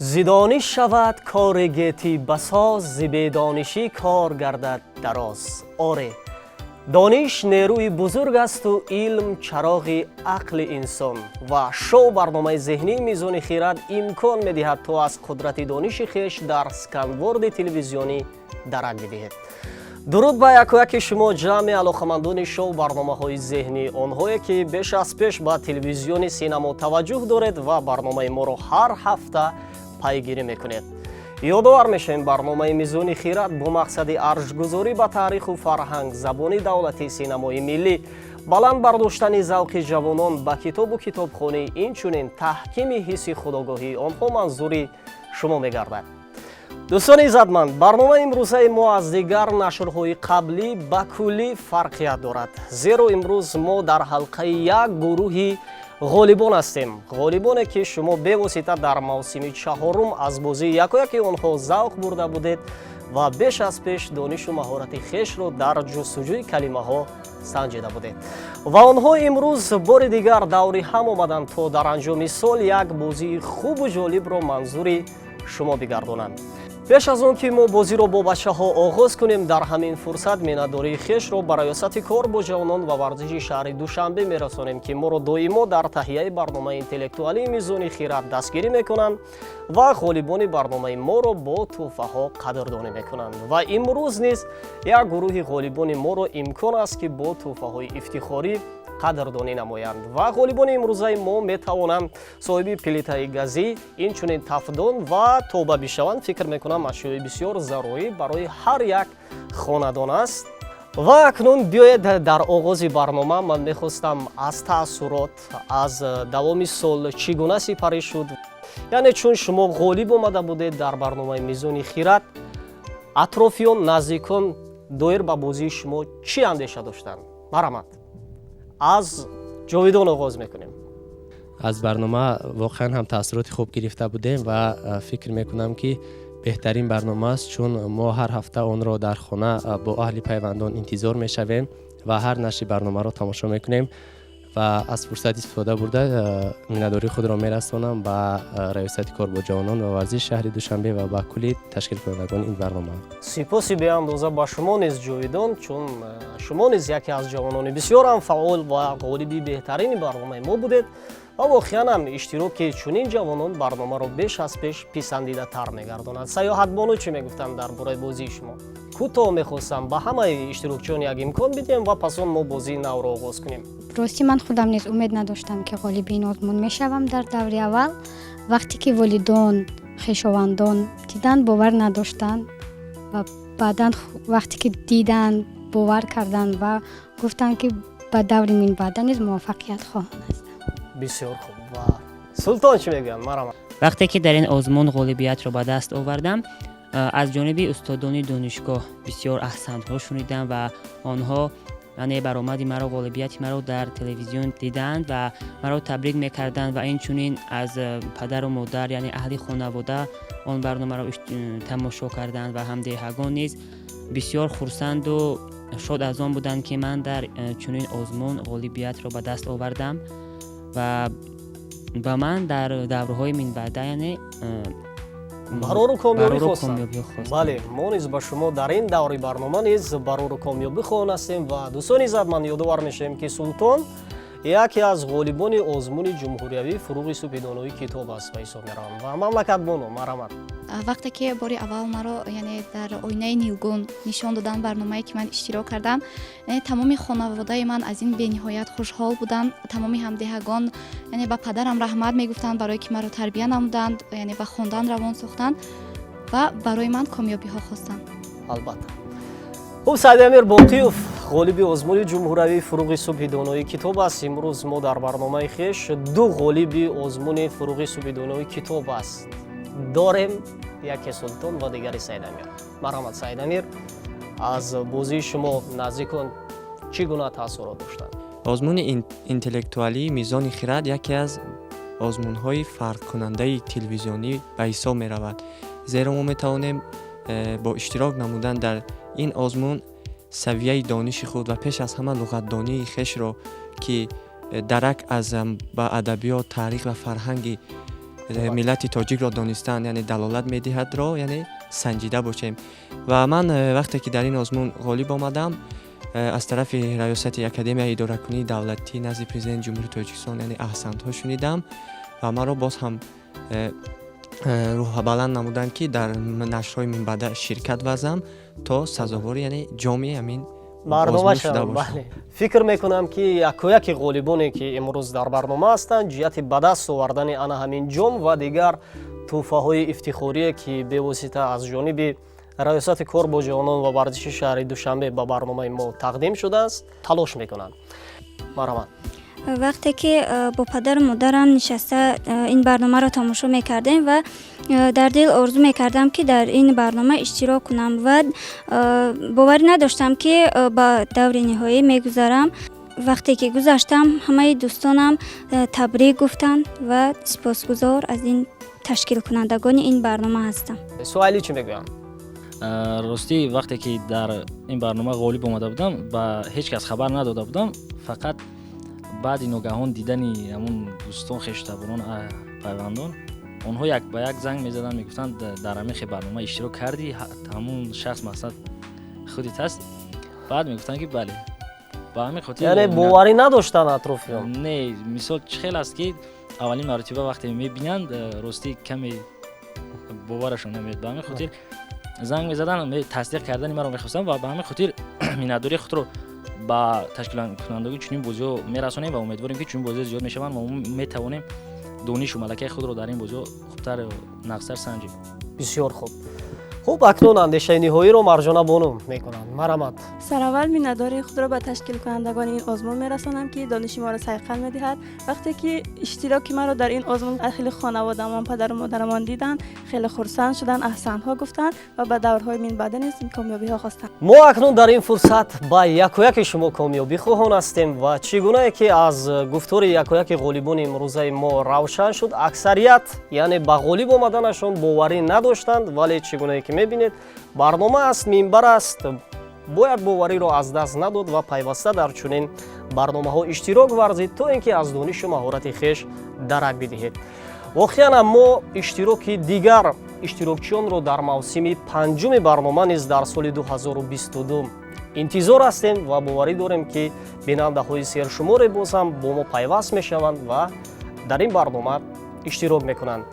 Зи дониш шавад кори гетӣ басоз, зи бедонишӣ кор гардад дароз. Оре, дониш нерӯи бузург асту илм чароғи ақли инсон. Ва шоу барномаи зеҳнии «Мизони хирад» имкон медиҳад, то аз қудрати дониши хеш дар сканворди телевизионӣ дарак бидиҳед. Дуруд ба якояки шумо, ҷамъи алоқамандони шоу барномаҳои зеҳнӣ, онҳое ки беш аз пеш ба телевизиони Синамо таваҷҷӯҳ доред ва барномаи моро ҳар ҳафта пайгирӣ мекунед. Ёдовар мешавем, барномаи «Мизони хирад» бо мақсади арҷгузорӣ ба таъриху фарҳанг, забони давлатии, синамои миллӣ, баланд бардоштани завқи ҷавонон ба китобу китобхонӣ, инчунин таҳкими ҳисси худогоҳии онҳо манзури шумо мегардад. Дӯстони иззатманд, барномаи имрӯзаи мо аз дигар нашрҳои қаблӣ ба куллӣ фарқият дорад, зеро имрӯз мо дар ҳалқаи як гурӯҳи ғолибон ҳастем, ғолибоне ки шумо бевосита дар мавсими чаҳорум аз бозии якояки онҳо завқ бурда будед ва беш аз пеш донишу маҳорати хешро дар ҷустуҷӯи калимаҳо санҷида будед. Ва онҳо имрӯз бори дигар даври ҳам омаданд, то дар анҷоми сол як бозии хубу ҷолибро манзури шумо бигардонанд. Пеш аз он ки мо бозиро бо бачаҳо оғоз кунем, дар ҳамин фурсат миннатдории хешро ба Раёсати кор бо ҷавонон ва варзиши шаҳри Душанбе мерасонем, ки моро доимо дар таҳияи барномаи интеллектуалии «Мизони хирад» дастгирӣ мекунанд ва ғолибони барномаи моро бо тӯҳфаҳо қадрдонӣ мекунанд. Ва имрӯз низ як гурӯҳи ғолибони моро имкон аст, ки бо тӯҳфаҳои ифтихорӣ қадрдонӣ намоянд. Ва ғолибони имрӯзаи мо метавонанд соҳиби плитаи газӣ, инчунин тафдон ва тоба бишаванд. Фикр мекунам, ашёи бисёр зарурӣ барои ҳар як хонадон аст. Ва акнун биёед, дар оғози барнома ман мехостам аз таассурот аз давоми сол чӣ гуна сипарӣ шуд, яъне чун шумо ғолиб омада будед дар барномаи «Мизони хирад», атрофиён, наздикон доир ба бозии шумо чӣ андеша доштанд? Марҳамат, аз Ҷовидон оғоз мекунем. Аз барнома воқеан ҳам таассуроти хуб гирифта будем ва фикр мекунам, ки беҳтарин барнома аст, чун мо ҳар ҳафта онро дар хона бо аҳли пайвандон интизор мешавем ва ҳар нашри барномаро тамошо мекунем. Ва аз фурсат истифода бурда, миннатдории худро мерасонам ба Раёсати кор бо ҷавонон ва варзиши шаҳри Душанбе ва ба кулли ташкилкунандагони ин барнома. Сипоси беандоза ба шумо низ, Ҷовидон, чун шумо низ яке аз ҷавонони бисёрам фаъол ва ғолиби беҳтарини барномаи мо будед. Ва воқеан ҳам иштироки чунин ҷавонон барномаро беш аз пеш писандидатар мегардонад. Саёҳатбону чӣ мегуфтанд дар бораи бозии шумо? Кӯтоҳ мехостам ба ҳамаи иштирокчиён як имкон бидиҳем ва пас он мо бозии навро оғоз кунем. Ростӣ, ман худам низ умед надоштам, ки ғолиби ин озмун мешавам. Дар даври аввал, вақте ки волидон, хешовандон диданд, бовар надоштанд ва баъдан, вақте ки диданд, бовар карданд ва гуфтанд, ки ба даври минбаъда низ муваффақият хоҳон ҳастам. Бисёр хуб. Ва Султон чӣ мегӯянд? Марҳамат. Вақте ки дар ин озмун ғолибиятро ба даст овардам, аз ҷониби устодони донишгоҳ бисёр аҳсантҳо шунидам ва онҳо, яъне, баромади маро, ғолибияти маро дар телевизион диданд ва маро табрик мекарданд. Ва инчунин аз падару модар, яъне аҳли хонавода, он барномаро тамошо карданд ва ҳамдеҳагон низ бисёр хурсанду шод аз он буданд, ки ман дар чунин озмун ғолибиятро ба даст овардам ва ба ман дар даврҳои минбаъда, яъне барору комёбӣ барору хостам. Комёбӣ хостам. Бале, мо низ ба шумо дар ин даври барнома низ барору комёбӣ хоҳон ҳастем. Ва дӯстони иззатманд, ёдовар мешавем, ки Султон яке аз ғолибони озмуни ҷумҳуриявии «Фуруғи субҳи донои китоб» аст ба ҳисоб мераванд. Ва Мамлакатбону, марҳамат. Вақте ки бори аввал маро, яъне, дар оинаи нилгун нишон доданд, барномае ки ман иштирок кардам, яъне тамоми хонаводаи ман аз ин бениҳоят хушҳол буданд. Тамоми ҳамдеҳагон, яъне, ба падарам раҳмат мегуфтанд, барое ки маро тарбия намуданд, яъне ба хондан равон сохтанд ва барои ман комёбиҳо хостанд. Албатта. Хуб, Саидамир Ботиев ғолиби озмуни ҷумҳуриявии «Фуруғи субҳи донои китоб» аст. Имрӯз мо дар барномаи хеш ду ғолиби озмуни «Фуруғи субҳи донои китоб» аст дорем: яке Султон ва дигари Саидамир. Марҳамат, Саидамир, аз бозии шумо наздикон чӣ гуна таассурот доштанд? Озмуни интеллектуалии «Мизони хирад» яке аз озмунҳои фарқкунандаи телевизионӣ ба ҳисоб меравад, зеро мо метавонем бо иштирок намудан дар ин озмун савияи дониши худ ва пеш аз ҳама луғатдонии хешро, ки дарак аз ба адабиёт, таърих ва фарҳанги Миллати тоҷикро донистан, яъне далолат медиҳадро, яъне санҷида бошем. Ва ман вақте ки дар ин озмун ғолиб омадам, аз тарафи раёсати Академияи идоракунии давлатӣ назди Президенти Ҷумҳурии Тоҷикистон, яъне аҳсантҳо шунидам ва маро боз ҳам рӯҳбаланд намуданд, ки дар нашрҳои минбаъда ширкат варзам, то сазовори, яъне ҷоми ҳамин барнома озмун шуда шавам. бошам. Бале, фикр мекунам, ки якояки ғолибоне, ки имрӯз дар барнома ҳастанд, ҷиҳати ба даст овардани ана ҳамин ҷом ва дигар тӯҳфаҳои ифтихорие, ки бевосита аз ҷониби раёсати кор бо ҷавонон ва варзиши шаҳри Душанбе ба барномаи мо тақдим шудааст, талош мекунанд. Марҳамат. Вақте ки бо падару модарам нишаста ин барномаро тамошо мекардем ва дар дил орзу мекардам, ки дар ин барнома иштирок кунам, ва боварӣ надоштам, ки ба даври ниҳоӣ мегузарам. Вақте ки гузаштам, ҳамаи дӯстонам табрик гуфтанд ва сипосгузор аз ин ташкилкунандагони ин барнома ҳастам. Суҳайлӣ чӣ мегӯянд? Ростӣ, вақте ки дар ин барнома ғолиб омада будам, ба ҳеҷ кас хабар надода будам. Фақат баъди ногаҳон дидани ҳамун дӯстон, хештаборон, пайвандон, онҳо як ба як занг мезаданд, мегуфтанд: «Дар ҳамин хел барнома иштирок кардӣ, ҳамун шахс, мақсад, худит аст?» Баъд мегуфтанд, ки бале. Ба ҳамин хотир Яъне боварӣ надоштанд атрофиён? Не, мисол, чӣ хел аст, ки аввалин маротиба вақте мебинанд, ростӣ, каме боварашон намеояд. Ба ҳамин хотир занг мезаданд, тасдиқ кардани маро мехостанд ва ба ҳамин хотир миннатдории худро ба ташкилкунандагони чунин бозиҳо мерасонем ва умедворем, ки чунин бозиҳо зиёд мешаванд ва мо метавонем донишу малакаи худро дар ин бозиҳо хубтар, нағзтар санҷем. Бисёр хуб. Хуб, акнун андешаи ниҳоиро Марҷона бону мекунанд. Марҳамат. Сараввал миннатдории худро ба ташкилкунандагони ин озмун мерасонам, ки дониши моро сайқал медиҳад. Вақте ки иштироки маро дар ин озмун аҳли хонаводамон, падару модарамон диданд, хеле хурсанд шуданд, аҳсанҳо гуфтанд ва ба даврҳои минбаъда низ комёбиҳо хостанд. Мо акнун дар ин фурсат ба якояки шумо комёбӣ хоҳон ҳастем ва чӣ гунае ки аз гуфтори якояки ғолибони имрӯзаи мо равшан шуд, аксарият, яъне, ба ғолиб омаданашон боварӣ надоштанд, вале чӣ гунае ки мебинед, барнома аст, минбар аст, бояд бовариро аз даст надод ва пайваста дар чунин барномаҳо иштирок варзид, то ин ки аз донишу маҳорати хеш дарак бидиҳед. Воқеан ҳам мо иштироки дигар иштирокчиёнро дар мавсими панҷуми барнома низ дар соли 2022 интизор ҳастем ва боварӣ дорем, ки бинандаҳои сершуморе боз ҳам бо мо пайваст мешаванд ва дар ин барнома иштирок мекунанд.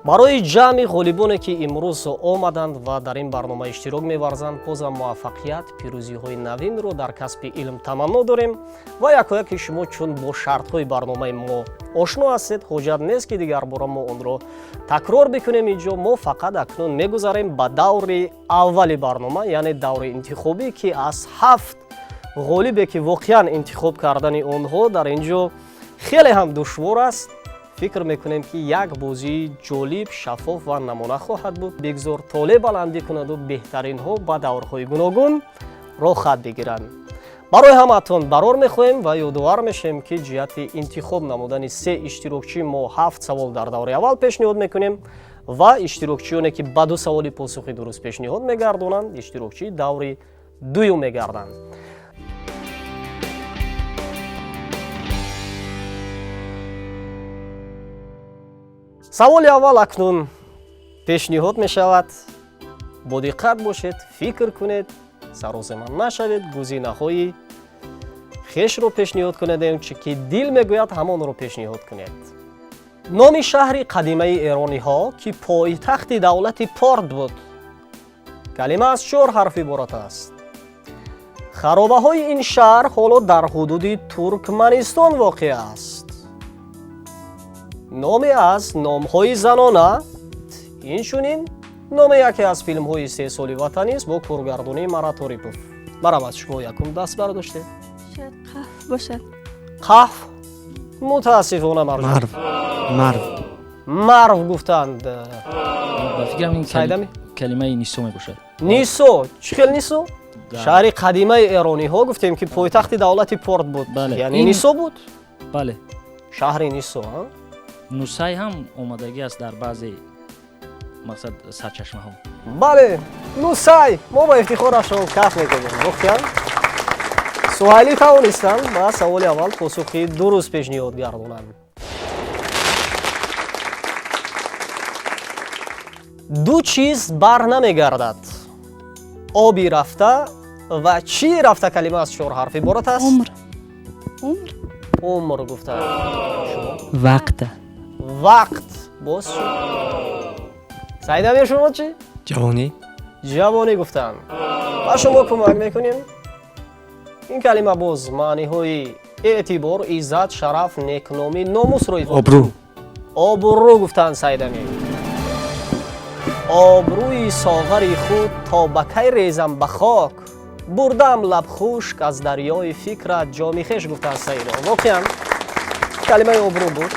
Барои ҷамъи ғолибоне, ки имрӯз омаданд ва дар ин барнома иштирок меварзанд, бозам муваффақият, пирӯзиҳои навинро дар касби илм таманно дорем ва якояки шумо чун бо шартҳои барномаи мо ошно ҳастед, ҳоҷат нест, ки дигарбора мо онро такрор бикунем. Инҷо мо фақат акнун мегузарем ба даври аввали барнома, яъне даври интихобӣ, ки аз ҳафт ғолибе, ки воқеан интихоб кардани онҳо дар ин ҷо хеле ҳам душвор аст, фикр мекунем, ки як бозии ҷолиб, шаффоф ва намуна хоҳад буд. Бигзор толеъ баландӣ кунаду беҳтаринҳо ба даврҳои гуногун роҳхат бигиранд. Барои ҳамаатон барор мехоҳем ва ёдовар мешавем, ки ҷиҳати интихоб намудани се иштирокчӣ мо ҳафт савол дар даври аввал пешниҳод мекунем ва иштирокчиёне, ки ба ду саволи посухи дуруст пешниҳод мегардонанд, иштирокчии даври дуюм мегарданд. Саволи аввал акнун пешниҳод мешавад. Бодиққат бошед, фикр кунед, саросема нашавед, гузинаҳои хешро пешниҳод кунед, он чӣ ки дил мегӯяд, ҳамонро пешниҳод кунед. Номи шаҳри қадимаи эрониҳо, ки пойтахти давлати Порт буд. Калима аз чор ҳарф иборат аст. Харобаҳои ин шаҳр ҳоло дар ҳудуди Туркманистон воқеъ аст. Номе аз номҳои занона, инчунин номи яке аз филмҳои истеҳсоли ватанист бо коргардонии Марат Орипов. Марҳамат, шумо якум даст бардоштед. Шояд Қаҳф бошад. Қаҳф. Мутаассифона, Марҷон. Марв, Марв. Марв гуфтанд. Ба фикрам, ин Сайдами? калимаи Нисо мебошад. Нисо. Чӣ хел Нисо? Шаҳри қадимаи эрониҳо гуфтем, ки пойтахти давлати Порт буд. Бале. Яъне Нисо буд? Бале. Шаҳри Нисо, а? Нусай ҳам омадагӣ аст дар баъзе, мақсад, сарчашмаҳо. Бале, Нусай. Мо ба ифтихорашон каф мекунем. Воқеан Суҳайлӣ тавонистанд ба саволи аввал посухи дуруст пешниҳод гардонанд. Ду чиз бар намегардад: оби рафта ва чӣ рафта. Калима аз чор ҳарф иборат аст. Умр, умр. Умр гуфтанд. Шумо? Вақт. Вақт боз шуд. Саидамир, шумо чӣ? Ҷавонӣ. Ҷавонӣ гуфтанд. Ба шумо кӯмак мекунем. Ин калима боз маъниҳои эътибор, иззат, шараф, некномӣ, номусро ифода. Обрӯ. Обрӯ гуфтанд Саидамир. Обрӯи соғари худ то ба кай резам ба хок, бурдам лабхушк аз дарёи фикрат ҷоми хеш, гуфтанд Саидо. Воқеан, калимаи обрӯ буд.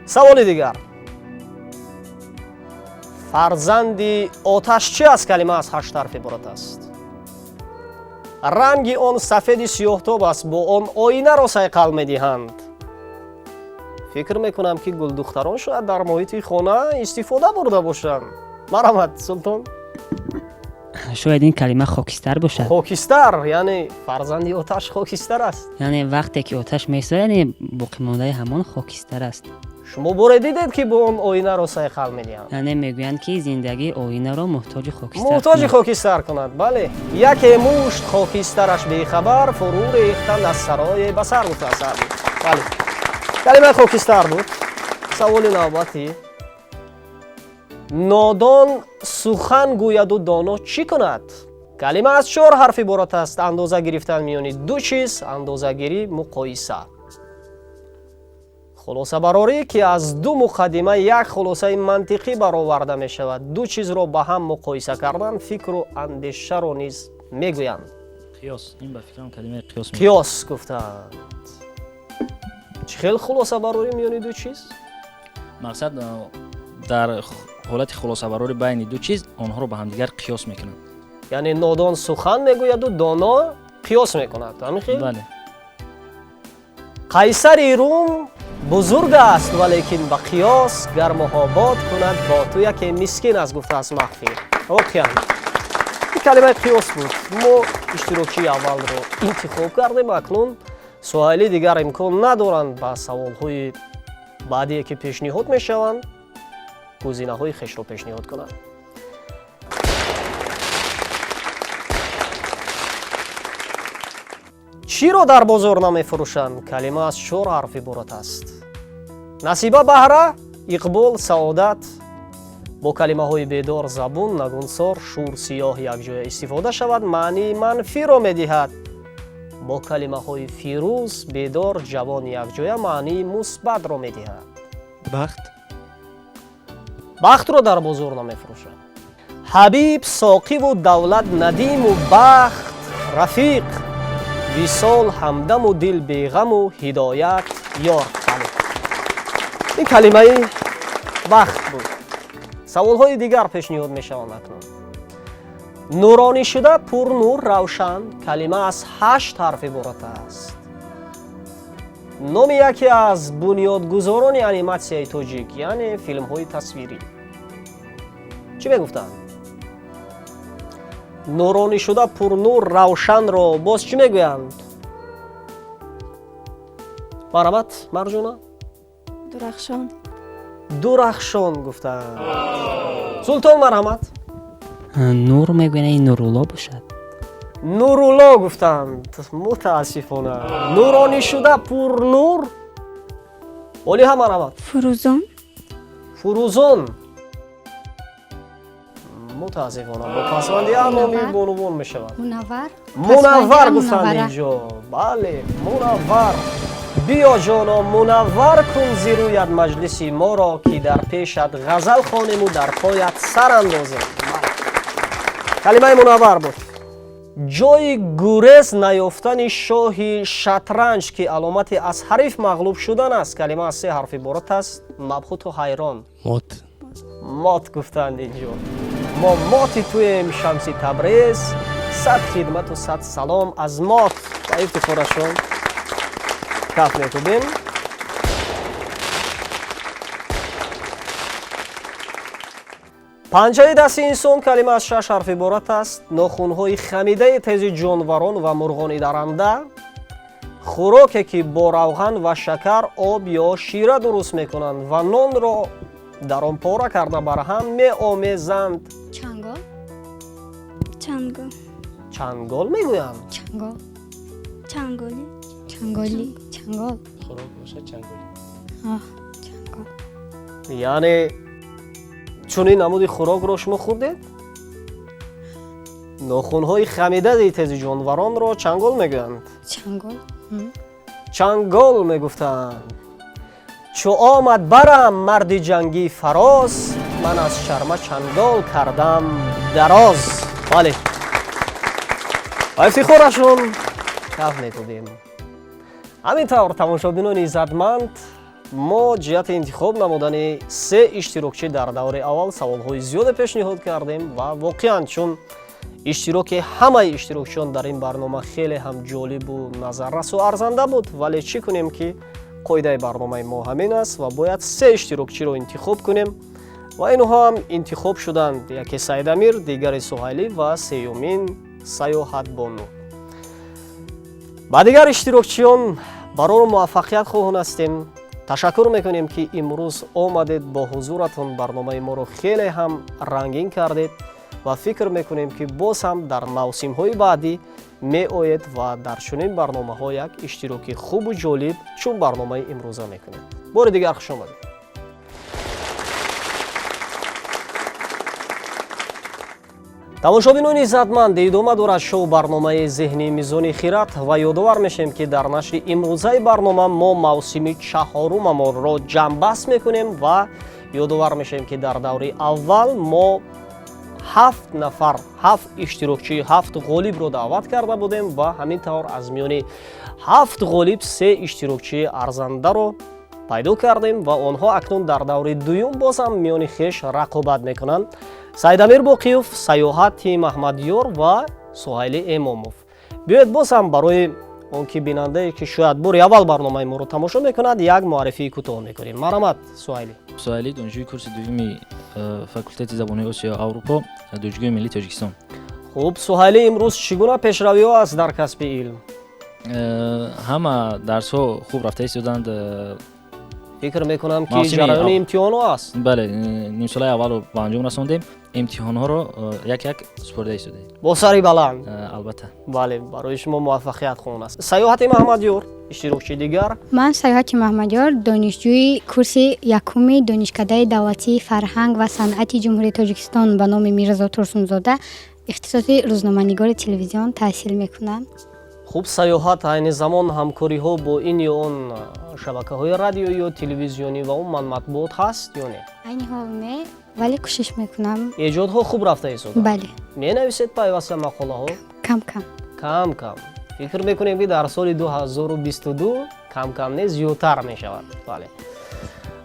Саволи дигар: фарзанди оташ чи аст? Калима аз ҳашт ҳарф иборат аст. Ранги он сафеди сиёҳтоб аст, бо он оинаро сайқал медиҳанд. Фикр мекунам, ки гулдухтарон шояд дар муҳити хона истифода бурда бошанд. Марҳамат, Султон. Шояд ин калима хокистар бошад. Хокистар, яъне фарзанди оташ хокистар аст. Яъне вақте ки оташ месӯзад, яъне боқимондаи ҳамон хокистар аст. Шумо боре дидед, ки бо он оинаро сайқал медиҳанд? Яъне мегӯянд, ки зиндагӣ оинаро муҳтоҷи хокистар муҳтоҷи кунад. Хокистар кунад, бале. Яке мушт хокистараш бехабар фурӯ рехтанд аз сарое ба сар, гуфтааст Саъдӣ. Бале, калимаи хокистар буд. Саволи навбатӣ: нодон сухан гӯяду доно чӣ кунад? Калима аз чор ҳарф иборат аст. Андоза гирифтан миёни ду чиз, андозагирӣ, муқоиса. Хулосабарорӣ, ки аз ду муқаддима як хулосаи мантиқӣ бароварда мешавад. Ду чизро ба ҳам муқоиса кардан, фикру андешаро низ мегӯянд. Қиёс, ин ба фикрам калимаи қиёс. Қиёс гуфтанд. Чӣ хел хулосабарорӣ миёни ду чиз? Мақсад, дар ҳолати хулосабарорӣ байни ду чиз онҳоро ба ҳамдигар қиёс мекунанд. Яъне нодон сухан мегӯяду доно қиёс мекунад, ҳамин хел? Бале. Қайсари Рум бузург аст, валекин ба қиёс гар муҳобот кунад бо ту, яке мискин аст, гуфтааст Махфӣ. Воқеан, ин калимаи қиёс буд. Мо иштирокчии аввалро интихоб кардем. Акнун Суҳайлӣ дигар имкон надоранд ба саволҳои баъдие, ки пешниҳод мешаванд, гузинаҳои хешро пешниҳод кунанд. Чиро дар бозор намефурӯшанд? Калима аз чор ҳарф иборат аст. Насиба, баҳра, иқбол, саодат. Бо калимаҳои бедор, забун, нагунсор, шур, сиёҳ якҷоя истифода шавад, маънии манфиро медиҳад. Бо калимаҳои фирӯз, бедор, ҷавон якҷоя маънии мусбатро медиҳад. Бахт. Бахтро дар бозор намефурӯшанд. Ҳабиб, соқиву давлат, надиму бахт, рафиқ, висол, ҳамдаму дил беғаму ҳидоят, ёр. Бале, ин калимаи бахт буд. Саволҳои дигар пешниҳод мешаванд акнун. Нуронӣ шуда, пурнур, равшан. Калима аз ҳашт ҳарф иборат аст. Номи яке аз бунёдгузорони аниматсияи тоҷик, яъне филмҳои тасвирӣ, чӣ мегуфтанд? Нуронӣ шуда, пурнур, равшанро боз чӣ мегӯянд? Марҳамат, Марҷона. Дурахшон. Дурахшон гуфтанд. Султон, марҳамат. Нур мегӯянд, ин Нурулло бошад. Нурулло гуфтанд. Мутаассифона. Нуронӣ шуда, пурнур. Олиҳа, марҳамат. Фурӯзон. Фурӯзон. Мутаассифона, бо пасванди а номи бонувон мешавад. Мунаввар. Мунаввар гуфтанд. Мунаввара. Инҷо, бале, мунаввар. Биё, ҷоно, мунаввар кун зи рӯят маҷлиси моро, ки дар пешат ғазал хонему дар поят сар андозем. Калимаи мунаввар буд. Ҷои гурез наёфтани шоҳи шатранҷ, ки аломати аз ҳариф мағлуб шудан аст. Калима аз се ҳарф иборат аст. Мабҳуту ҳайрон. Мот. Мот гуфтанд инҷо. Мо моти туем, Шамси Табрез, сад хидмату сад салом аз мот. Ба ифтихорашон каф мекубем. Панҷаи дасти инсон. Калима аз шаш ҳарф иборат аст. Нохунҳои хамидаи тези ҷонварон ва мурғони даранда. Хӯроке ки бо равған ва шакар, об ё шира дуруст мекунанд ва нонро дар он пора карда бар ҳам меомезанд. Чангол. Чангол. Чангол мегӯянд. Чангол. Чанголи. Чанголи. Чангол. Хӯрок бошад чанголи. Чангол. Яъне чунин намуди хӯрокро шумо хӯрдед? Нохунҳои хамидаи тези ҷонваронро чангол мегӯянд. Чангол. Чангол мегуфтанд. Чу омад барам марди ҷангӣ фароз, ман аз шарма чангол кардам дароз. Бале, ба ифтихорашон каф метобем. Ҳамин тавр, тамошобинони иззатманд, мо ҷиҳати интихоб намудани се иштирокчӣ дар даври аввал саволҳои зиёде пешниҳод кардем ва воқеан чун иштироки ҳамаи иштирокчиён дар ин барнома хеле ҳам ҷолибу назаррасу арзанда буд, вале чӣ кунем ки қоидаи барномаи мо ҳамин аст ва бояд се иштирокчиро интихоб кунем ва инҳо ҳам интихоб шуданд: яке Саидамир, дигаре Суҳайлӣ ва сеюмин Саёҳатбону. Ба дигар иштирокчиён барору муваффақият хоҳон ҳастем. Ташаккур мекунем, ки имрӯз омадед, бо ҳузуратон барномаи моро хеле ҳам рангин кардед ва фикр мекунем, ки боз ҳам дар мавсимҳои баъдӣ меоед ва дар чунин барномаҳо як иштироки хубу ҷолиб чун барномаи имрӯза мекунед. Бори дигар хуш омадед. Тамошобинони иззатманд, идома дорад шоу барномаи зеҳнии Мизони хират ва ёдовар мешавем, ки дар нашри имрӯзаи барнома мо мавсими чаҳорумамонро ҷамъбаст мекунем ва ёдовар мешавем, ки дар даври аввал мо 7 нафар, 7 иштирокчии, 7 ғолибро даъват карда будем ва ҳамин тавр аз миёни 7 ғолиб се иштирокчии арзандаро пайдо кардем ва онҳо акнун дар даври дуюм боз ҳам миёни хеш рақобат мекунанд. Саидамир Боқиев, Саёҳати Маҳмадёр ва Суҳайли Эмомов. Биёед боз ҳам барои он ки бинандае, ки шояд бори аввал барномаи моро тамошо мекунад, як муаррифии кӯтоҳ мекунем. Марҳамат, Суҳайли. Суҳайли, донишҷӯи курси дуюми факултети забонҳои Осиё Аврупо, Донишгоҳи миллии Тоҷикистон. Хуб, Суҳайли, имрӯз чӣ гуна пешравиҳо аст дар касби илм? Ҳама дарсҳо хуб рафта истоданд. Фикр мекунам, ки ҷараёни имтиҳонҳо аст. Бале, нимсолаи аввалро ба анҷом расондем, имтиҳонҳоро як як супорида истодаем. Бо сари баланд. Албатта. Бале, барои шумо муваффақият хоҳон аст. Саёҳати Маҳмадёр, иштирокчии дигар. Ман Саёҳати Маҳмадёр, донишҷӯи курси якуми Донишкадаи давлатии фарҳанг ва санъати Ҷумҳурии Тоҷикистон ба номи Мирзо Турсунзода, ихтисоси рӯзноманигори телевизион таҳсил мекунам. Хуб, Саёҳат, айни замон ҳамкориҳо бо ин ё он шабакаҳои радио ё телевизионӣ ва умуман матбуот ҳаст ё не? Айни ҳол не, вале кӯшиш мекунам. Эҷодҳо хуб рафта истодаанд? Бале. Менависед пайваста мақолаҳо? Кам кам. Кам кам. Фикр мекунем, ки дар соли 2022 кам кам не, зиёдтар мешавад. Бале,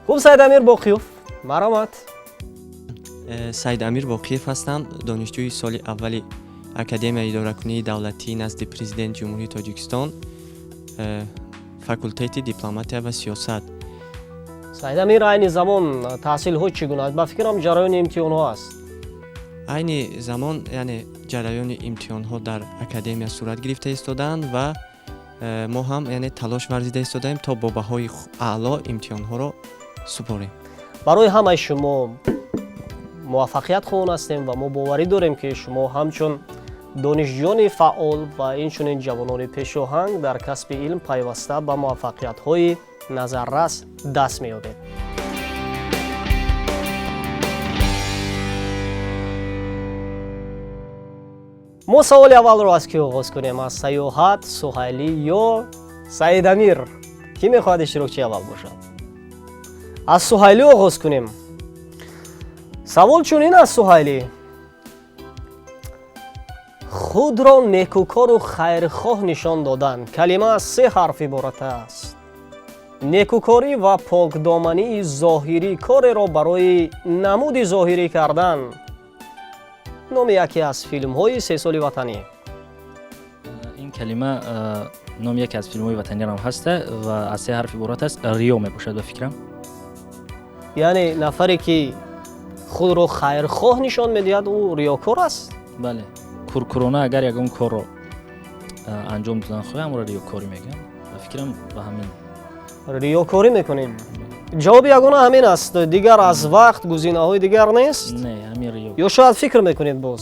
хуб, Саидамир Боқиёв, марҳамат. Саидамир Боқиев ҳастам, донишҷӯи соли аввали Академияи идоракунии давлатии назди Президент Ҷумҳурии Тоҷикистон, факултети дипломатия ва сиёсат. Саидамир, айни замон таҳсилҳо чӣ гуна аст? Ба фикрам, ҷараёни имтиҳонҳо аст. Айни замон, яъне ҷараёни имтиҳонҳо дар академия сурат гирифта истодаанд ва мо ҳам, яъне, талош варзида истодаем, то бо баҳои аъло имтиҳонҳоро супорем. Барои ҳамаи шумо муваффақият хоҳон ҳастем ва мо боварӣ дорем, ки шумо ҳамчун донишҷӯёни фаъол ва инчунин ҷавонони пешоҳанг дар касби илм пайваста ба муваффақиятҳои назаррас даст меёбед. Мо саволи аввалро аз кӣ оғоз кунем? Аз Саёҳат, Суҳайлӣ ё Саидамир? Кӣ мехоҳад иштирокчии аввал бошад? Аз Суҳайлӣ оғоз кунем. Савол чунин аст, Суҳайлӣ: худро некукору хайрхоҳ нишон додан. Калима аз се ҳарф иборат аст. Некукорӣ ва покдомании зоҳирӣ, кореро барои намуди зоҳирӣ кардан. Номи яке аз филмҳои сесоли ватанӣ. Ин калима номи яке аз филмҳои ватаниам ҳаста ва аз се ҳарф иборат аст. Риё мебошад, ба фикрам. Яъне нафаре, ки худро хайрхоҳ нишон медиҳад, ӯ риёкор аст? Бале, куркурона агар ягон корро анҷом додан хоҳӣ, ҳамонро риёкорӣ мегӯям, ба Фикрам, ба ҳамин. Риёкорӣ мекунем. Ҷавоби ягона ҳамин аст, дигар аз вақт гузинаҳои дигар нест? Не, ҳамин риё. Ё шояд фикр мекунед боз?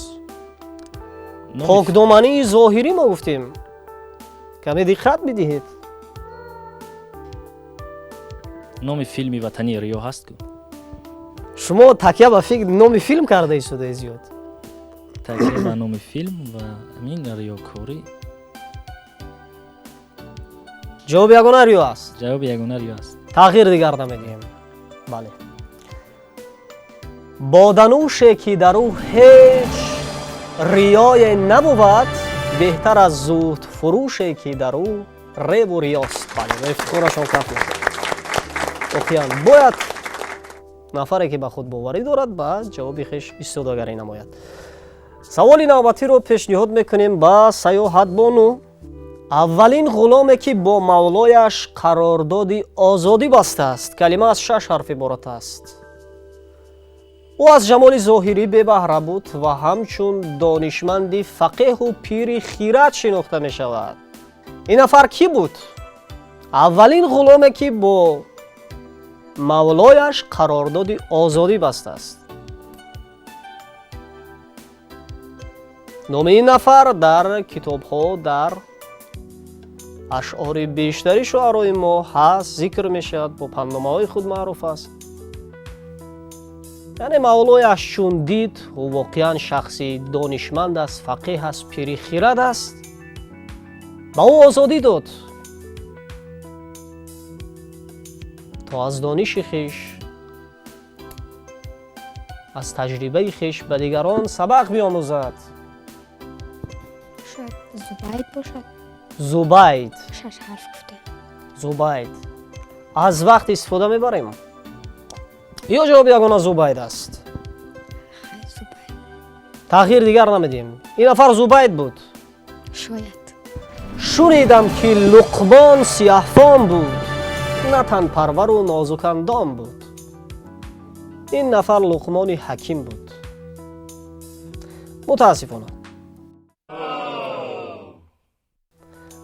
Покдомании зоҳирӣ мо гуфтем, каме диққат бидиҳед. Номи филми ватанӣ Риё ҳаст ку. Шумо такя ба номи филм карда истодаед зиёд. Такя ба номи филм ва ҳамин риёкорӣ. Ҷавоби ягона риё аст? Ҷавоби ягона риё аст. Тағйир дигар намедиҳем. Бале, боданӯше, ки дар ӯ ҳеҷ риёе набувад, беҳтар аз зуҳдфурӯше, ки дар ӯ реву риёст. Бале, ба ифтихорашон каф мекунад. Воқеан, бояд нафаре, ки ба худ боварӣ дорад, ба ҷавоби хеш истодагарӣ намояд. Саволи навбатиро пешниҳод мекунем ба Саёҳатбону. Аввалин ғуломе, ки бо мавлояш қарордоди озодӣ бастааст. Калима аз шаш ҳарф иборат аст. Ӯ аз ҷамоли зоҳирӣ бебаҳра буд ва ҳамчун донишманди фақеҳу пири хират шинохта мешавад. Ин нафар кӣ буд? Аввалин ғуломе, ки бо мавлояш қарордоди озодӣ бастааст. Номи ин нафар дар китобҳо, дар ашъори бештари шуарои мо ҳаст, зикр мешавад, бо пандномаҳои худ маъруф аст. Яъне мавлояш чун дид, ӯ воқеан шахси донишманд аст, фақеҳ аст, пири хирад аст, ба ӯ озодӣ дод, то аз дониши хеш, аз таҷрибаи хеш ба дигарон сабақ биомӯзад. Шояд Зубайд бошад. Зубайд. Шаш ҳарф гуфта. Зубайд. Аз вақт истифода мебарем ё ҷавоби ягона Зубайд аст? Тағйир дигар намедиҳем. Ин нафар Зубайд буд? Шояд. Шунидам, ки Луқмон сияҳфом буд, на танпарвару нозукандом буд. Ин нафар Луқмони Ҳаким буд. Мутаассифона.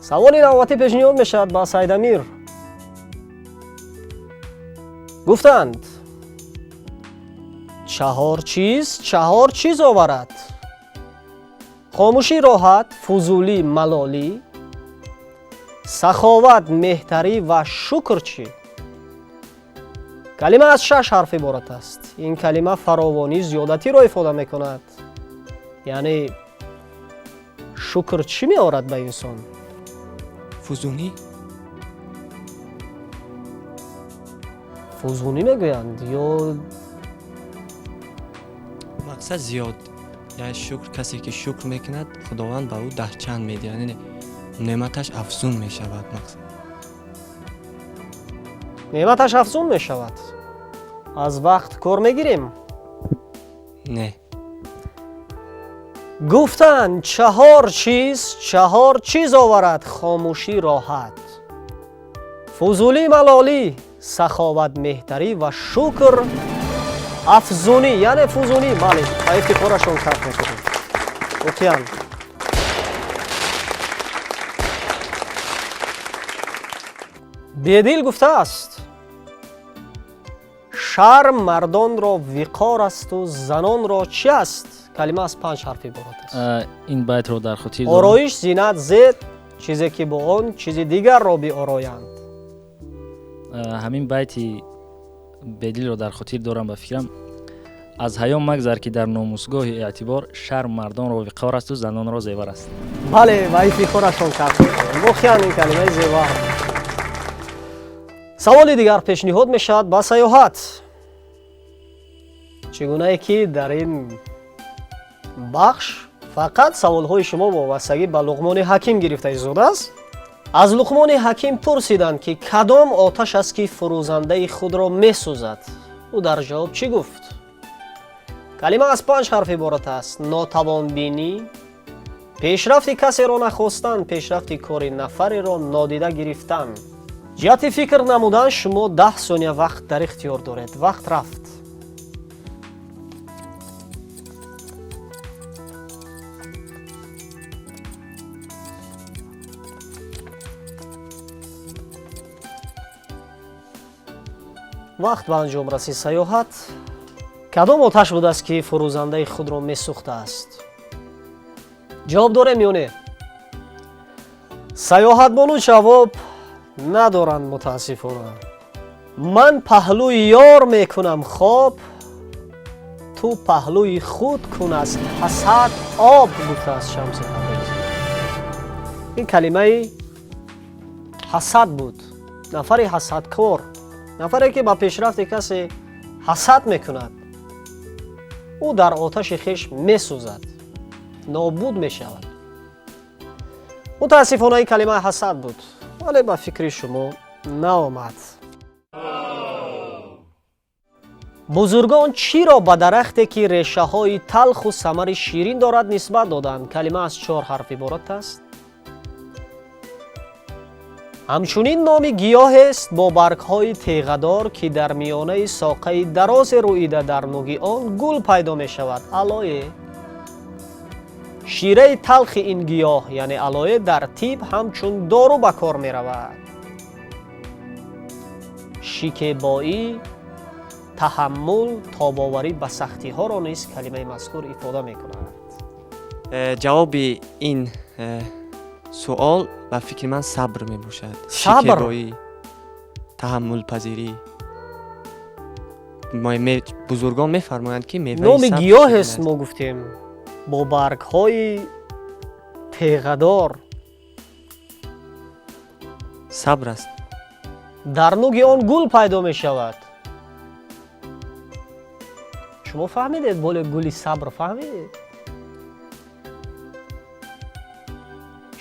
Саволи навбатӣ пешниҳод мешавад ба Сайдамир. Гуфтанд, чаҳор чиз чаҳор чиз оварад: хомӯшӣ роҳат, фузулӣ малолӣ, саховат меҳтарӣ ва шукр чӣ? Калима аз шаш ҳарф иборат аст. Ин калима фаровонӣ, зиёдатиро ифода мекунад. Яъне шукр чӣ меорад ба инсон? Фузунӣ. Фузунӣ мегӯянд ё Мақсад зиёд, яъне шукр, касе ки шукр мекунад, Худованд ба ӯ даҳчанд медиҳад, яъне неъматаш афзун мешавад. Мақсад Неъматаш афзун мешавад. Аз вақт кор мегирем? Не. Гуфтанд, чаҳор чиз чаҳор чиз оварад: хомӯшӣ роҳат, фузулӣ малолӣ, саховат меҳтарӣ ва шукр афзунӣ, яъне фузунӣ. Бале, ба ифтихорашон каф мекунем воқеан. Бедил гуфтааст: шарм мардонро виқор асту занонро чӣ аст? Калима аз панҷ ҳарф иборат аст. Ин байтро дар хотир. Ороиш, зинат, зеб, чизе ки бо он чизи дигарро биороянд. Ҳамин байти Бедилро дар хотир дорам. Ба фикрам, аз ҳаё магзар, ки дар номусгоҳи эътибор шарм мардонро виқор асту занонро зевар аст. Бале, ва ифтихорашон кард. Воқеан, ин калимаи зевар. Саволи дигар пешниҳод мешавад ба Саёҳат. Чӣ гунае ки дар ин бахш фақат саволҳои шумо вобастагӣ ба Луқмони Ҳаким гирифта истодааст. Аз Луқмони Ҳаким пурсиданд, ки кадом оташ аст, ки фурӯзандаи худро месӯзад? Ӯ дар ҷавоб чӣ гуфт? Калима аз панҷ ҳарф иборат аст. Нотавонбинӣ, пешрафти касеро нахостан, пешрафти кори нафареро нодида гирифтан. Ҷиҳати фикр намудан шумо 10 сония вақт дар ихтиёр доред. Вақт рафт. Вақт ба анҷом расид. Саёҳат, кадом оташ будааст, ки фурӯзандаи худро месӯхтааст? Ҷавоб дорем ё не? Саёҳатбону ҷавоб надоранд, мутаассифона. Ман паҳлӯи ёр мекунам хоб, ту паҳлӯи худ кун аз ҳасад об, гуфтааст Шамси Табрезӣ. Ин калимаи ҳасад буд. Нафари ҳасадкор, нафаре ки ба пешрафти касе ҳасад мекунад, ӯ дар оташи хеш месӯзад, нобуд мешавад. Мутаассифона, ин калимаи ҳасад буд, вале ба фикри шумо наомад. Бузургон чиро ба дарахте, ки решаҳои талху самари ширин дорад, нисбат доданд? Калима аз чор ҳарф иборат аст. Ҳамчунин номи гиёҳест бо баргҳои теғадор, ки дар миёнаи соқаи дарозе рӯида, дар нуги он гул пайдо мешавад. Алое. Шираи талхи ин гиёҳ, яъне алое, дар тиб ҳамчун дору ба кор меравад. Шикебоӣ, таҳаммул, тобоварӣ ба сахтиҳоро низ калимаи мазкур ифода мекунад. Ҷавоби ин суол ба фикри ман сабр мебошад. Сабр? Шикебоӣ, таҳаммулпазирӣ. Бузургон мефармоянд, ки меваи Номи сабр гиёҳест. ширин аст. Мо гуфтем, бо баргҳои теғадор. Сабр аст. Дар нуги он гул пайдо мешавад. Шумо фаҳмидед? Боле гули сабр фаҳмидед?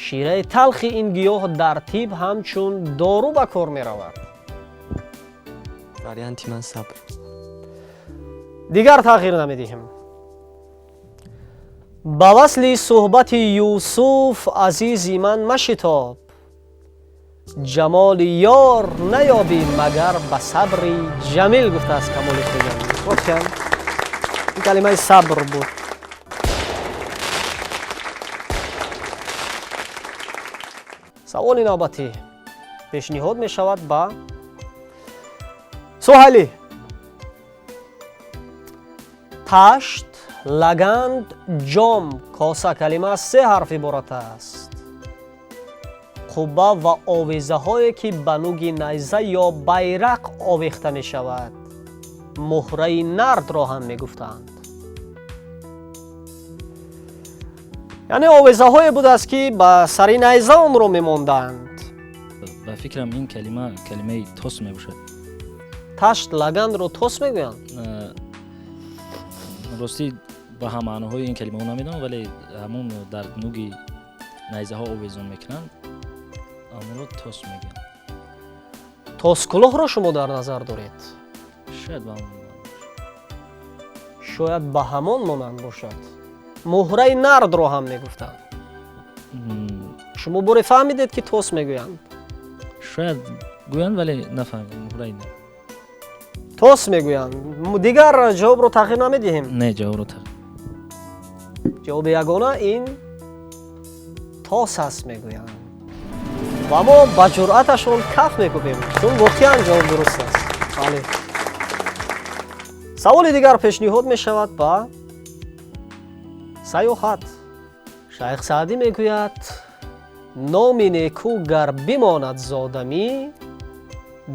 Шираи талхи ин гиёҳ дар тиб ҳамчун дору ба кор меравад. Варианти ман сабр. Дигар тағйир намедиҳем. Ба васли суҳбати Юсуф, азизи ман, машитоб, ҷамоли ёр наёбӣ, магар ба сабри ҷамил, гуфтааст Камоли Хуҷандӣ. Воқеан, ин калимаи сабр буд. Саволи навбатӣ пешниҳод мешавад ба Суҳайлӣ. Ташт, лаганд, ҷом, коса. Калима аз се ҳарф иборат аст. Қубба ва овезаҳое, ки ба нуги найза ё байрақ овехта мешавад, муҳраи нардро ҳам мегуфтанд. Яъне овезаҳое будааст, ки ба сари найза онро мемонданд. Ба фикрам, ин калима калимаи тос мебошад. Ташт, лагандро тос мегӯянд? Ростӣ, ба ҳамаъноҳои ин калимаҳо намедонам, вале ҳамон дар нуги найзаҳо овезон мекунанд, ҳамонро тос мегӯянд. Тоскулоҳро шумо дар назар доред? Шояд ба ҳамон монанд бошад. Шояд ба ҳамон монанд бошад. Муҳраи нардро ҳам мегуфтанд. Шумо боре фаҳмидед, ки тос мегӯянд? Шояд гӯянд, вале нафаҳмидам. Муҳраи нард. Тос мегӯянд. Дигар ҷавобро тағйир намедиҳем? Не, ҷавобро тағйир. Ҷавоби ягона ин тос аст, мегӯянд, ва мо ба ҷуръаташон каф мекӯбем, чун воқеан ҷавоб дуруст аст. Бале. Саволи дигар пешниҳод мешавад ба Саёҳат. Шайх Саъдӣ мегӯяд: номи неку гар бимонад зодамӣ,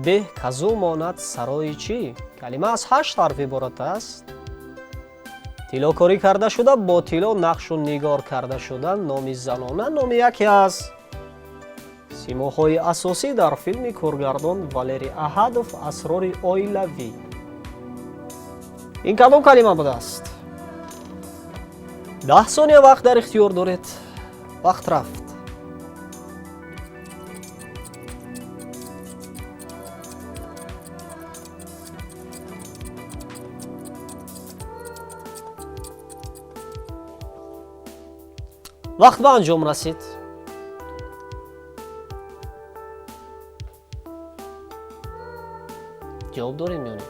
беҳ казу монад сарои чӣ? Калима аз ҳашт ҳарф иборат аст. Тиллокорӣ карда шуда, бо тилло нақшу нигор карда шуда, номи занона, номи яке аз симоҳои асосӣ дар филми коргардон Валерий Аҳадов «Асрори оилавӣ». Ин кадом калима будааст? 10 сония вақт дар ихтиёр доред. Вақт рафт. Вақт ба анҷом расид. Ҷавоб дорем ё не?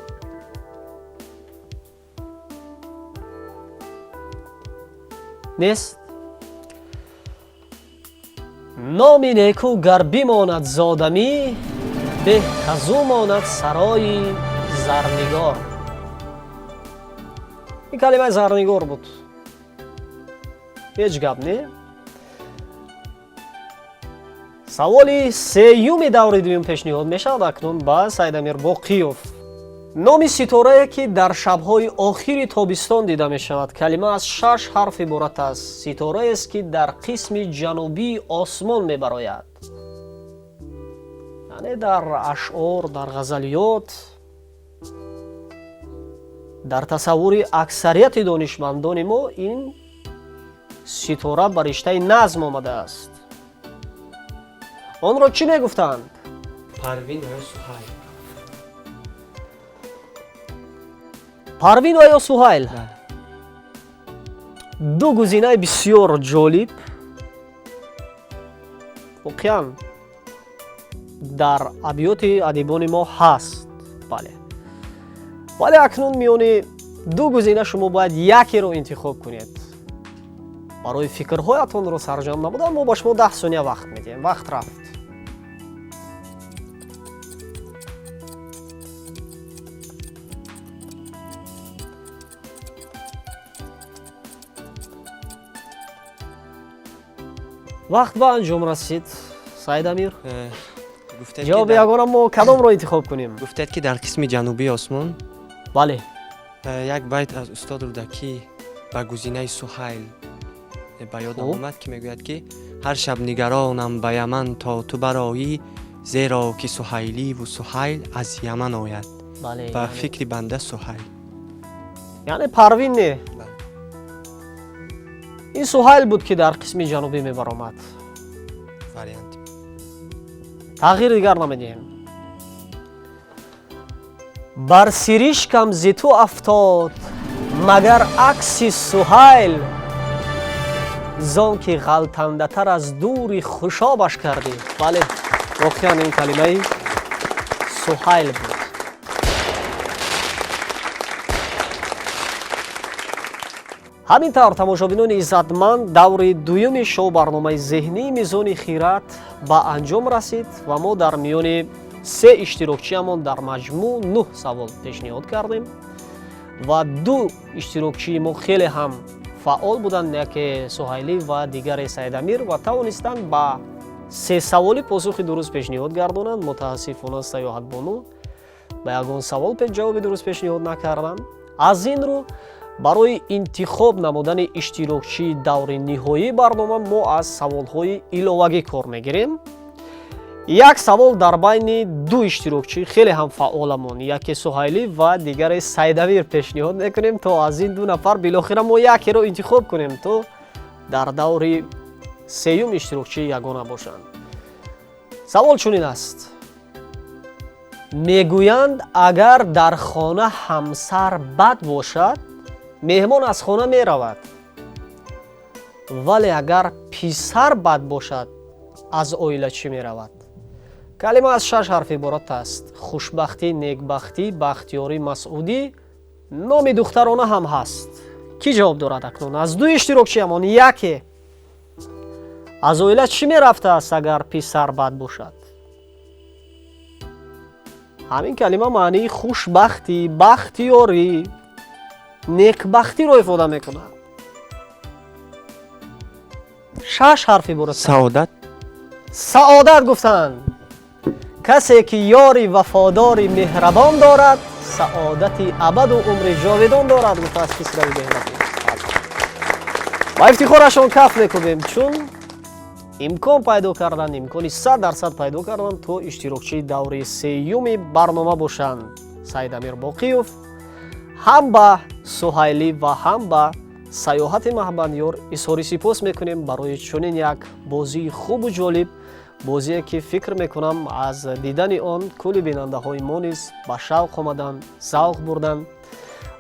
Нест. Номи неку гар бимонад зодамӣ, беҳ казу монад сарои Зарнигор. Ин калимаи зарнигор буд. Ҳеҷ гап не. Саволи сеюми даври дуюм пешниҳод мешавад акнун ба Саидамир Боқиёв. Номи ситорае, ки дар шабҳои охири тобистон дида мешавад. Калима аз шаш ҳарф иборат аст. Ситораест, ки дар қисми ҷанубии осмон мебарояд. Яъне дар ашъор, дар ғазалиёт, дар тасаввури аксарияти донишмандони мо ин ситора ба риштаи назм омадааст. Онро чӣ мегуфтанд? Парвин ва ё Суҳайл. Парвин ва ё Суҳайл. Ду гузинаи бисёр ҷолиб. Воқеан дар абёти адибони мо ҳаст. Бале, вале акнун миёни ду гузина шумо бояд якеро интихоб кунед. Барои фикрҳоятонро сарҷамъ намудан мо ба шумо 10 сония вақт медиҳем. Вақт рафт. Вақт ба анҷом расид. Саидамир, ҷавоби ягона мо кадомро интихоб кунем? Гуфтед, ки дар қисми ҷанубии осмон. Бале. Як байт аз устод Рӯдакӣ ба гузинаи Суҳайл ба ёдам омад, ки мегӯяд, ки ҳар шаб нигаронам ба Яман, то ту бароӣ, зеро ки суҳайливу Суҳайл аз Яман ояд. Ба фикри банда, Суҳайл. Яъне Парвин не, ин Суҳайл буд, ки дар қисми ҷанубӣ мебаромад. Вариант. Тағйир дигар намедиҳем. Бар сиришкам зи ту афтод магар акси Суҳайл, зон ки ғалтандатар аз дури хушобаш кардӣ. Бале, воқеан ин калимаи Суҳайл буд. Ҳамин тавр, тамошобинони иззатманд, даври дуюми шоу барномаи зеҳнии Мизони хират ба анҷом расид ва мо дар миёни се иштирокчиамон дар маҷмӯъ нӯҳ савол пешниҳод кардем ва ду иштирокчии мо хеле ҳам фаъол буданд, яке Суҳайлӣ ва дигаре Саидамир, ва тавонистанд ба се саволи посухи дуруст пешниҳод гардонанд. Мутаассифона, Саёҳатбону ба ягон савол ҷавоби дуруст пешниҳод накарданд. Аз ин рӯ, барои интихоб намудани иштирокчии даври ниҳоии барнома мо аз саволҳои иловагӣ кор мегирем. Як савол дар байни ду иштирокчӣ хеле ҳам фаъоламон, яке Суҳайлӣ ва дигаре Саидамир, пешниҳод мекунем, то аз ин ду нафар билохира мо якеро интихоб кунем, то дар даври сеюм иштирокчии ягона бошанд. Савол чунин аст: мегӯянд, агар дар хона ҳамсар бад бошад, меҳмон аз хона меравад, вале агар писар бад бошад, аз оила чӣ меравад? Калима аз шаш ҳарф иборат аст. Хушбахтӣ, некбахтӣ, бахтиёрӣ, масъудӣ. Номи духтарона ҳам ҳаст. Кӣ ҷавоб дорад акнун? Аз ду иштирокчиамон яке: аз оила чӣ мерафтааст, агар писар бад бошад? Ҳамин калима маънии хушбахтӣ, бахтиёрӣ, некбахтиро ифода мекунад. Шаш ҳарф иборат. Саодат. Саодат гуфтанд. Касе ки ёри вафодори меҳрабон дорад, саодати абаду умри ҷовидон дорад, гуфтааст Хисрави Беҳрабон. Ба ифтихорашон каф мекунем, чун имкон пайдо карданд, имкони 100% пайдо карданд, то иштирокчии даври сеюми барнома бошанд. Саидамир Боқиёв, ҳам ба Суҳайлӣ ва ҳам ба Саёҳати Маҳбандёр изҳори сипос мекунем барои чунин як бозии хубу ҷолиб, бозие ки фикр мекунам, аз дидани он кулли бинандаҳои мо низ ба шавқ омаданд, завқ бурданд.